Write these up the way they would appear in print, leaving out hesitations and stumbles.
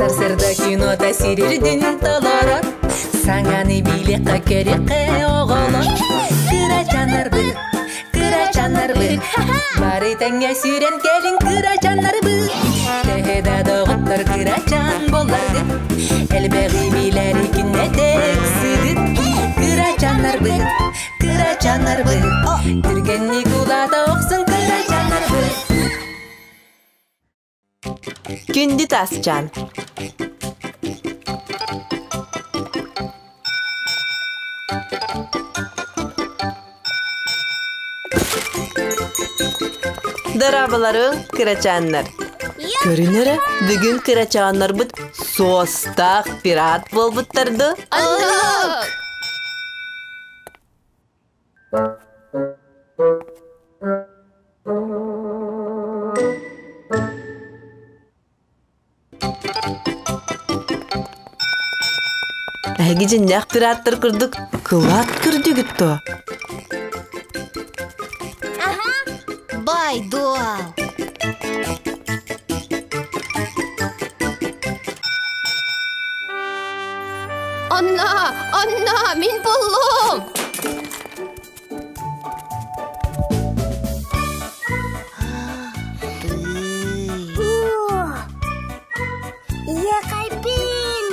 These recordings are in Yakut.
Сарсырда кинота сирирдин толорор. Саҥаны билиэххэ көрүөххэ оҕолор. Кырачаннарбыт, кырачаннарбыт, бары тэҥҥэ сүүрэн кэлин кырачаннарбыт. Төһө да доҕоттор кырачан буолларгыт, элбэҕи билэри күннэтэ ыксыгыт. Кырачаннарбыт, кырачаннарбыт, түргэнник улаата охсун кырачаннарбыт. Күндү тасчаан. Дорооболоруҥ, кырачааннар! Көрүн эрэ, бүгүн кырачааннарбыт суостаах пират буолбуттар дуо? Эһиги дьиннээх пираттар курдук кылаат көрдүгүт дуо? Байдуал. Анна, Анна, мин буллум! Иэхэйбин!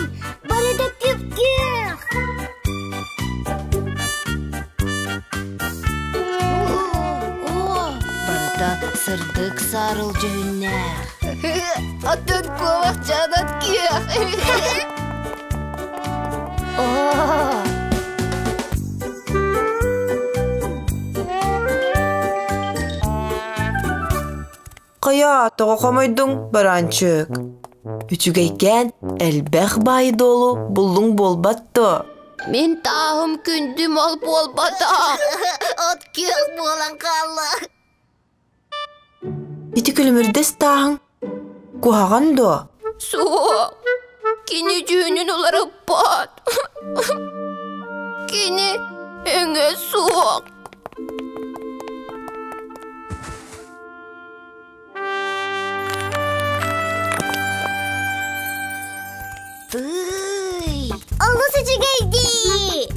Барыта күп-күөх! Барыта сырдык саарыл дьүһүннээх. Атын куобахчаанат күөх! Хайа, тоҕо хомойдуҥ, бараанчык? Үчүгэйкээн элбэх баайы-дуолу буллуҥ буолбат дуо? Мин тааһым күндү мал буолбатах. От күөх буолан хаалла. Ити күлүмүрдэс тааһыҥ куһаҕан дуо? Суох. Кини дьүһүнүн уларыппат. Кини өҥө суох. Тыый! Олус үчүгэй дии!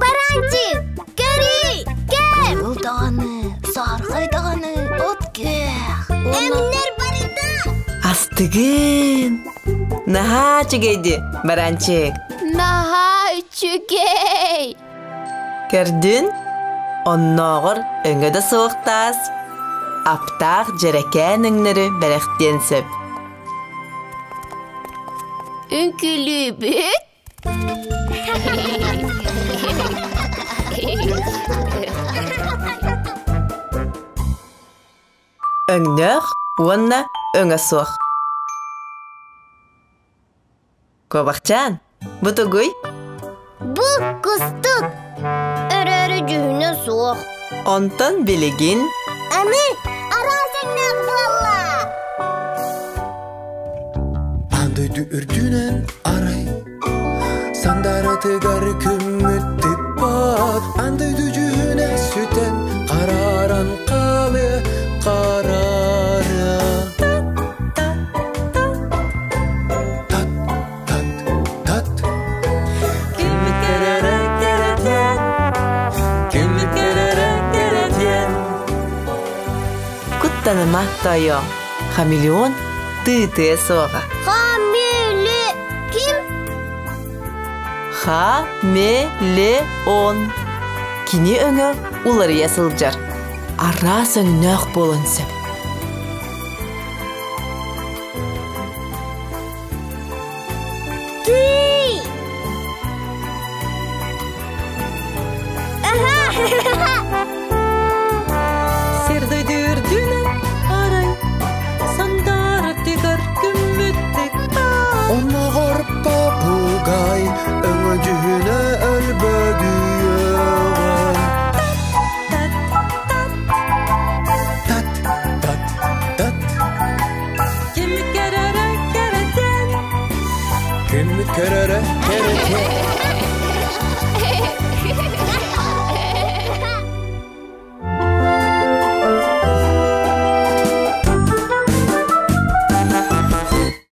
Баранчик, көрүй, көр! Кыл даҕаны, саархай даҕаны, от күөх. Эмнэр барыта! Астыгын! Наһаа үчүгэй дии, баранчик. Наһаа үчүгэй! Көрдүн? Оннооҕор өҥө да суох таас, аптаах дьэрэкээн өҥнөрү бэлэхтиэн сөп. Үҥкүүлүүбүт? Өҥнөөх уонна өҥө суох. Куобахчаан, бу тугуй? Бу кустук. Өрөөрү дьүһүнэ суох. Онтон билигин Аны араас өҥнөөх буолла. Аан дойду үрдүнэн арай Сандаратыгар күммүт тыкпат Аан дойду дьүһүнэ сүтэн Харааран хаалыа хараарыа Тат тат тат Күммүт кэрэрэ кэрэтиэн Күммүт кэрэрэ кэрэтиэн Куттаныма тойо. Хамелеон тыытыа суоҕа. Хамеле ким? Ха-ме-ле-он. Кини өҥө уларыйа сылдьар. Араас өҥнөөх буолуон сөп. Тый! Сир дойду үрдүнэн арай сандаара тыгар күммүт тыкпат. Онноҕор попугай өҥө дьүһүнэ өлбөдүйүөҕэ Тат тат Тат тат тат Ким кэрэрэ кэрэтиэн Күммүт көрөрө кэрэтиэн.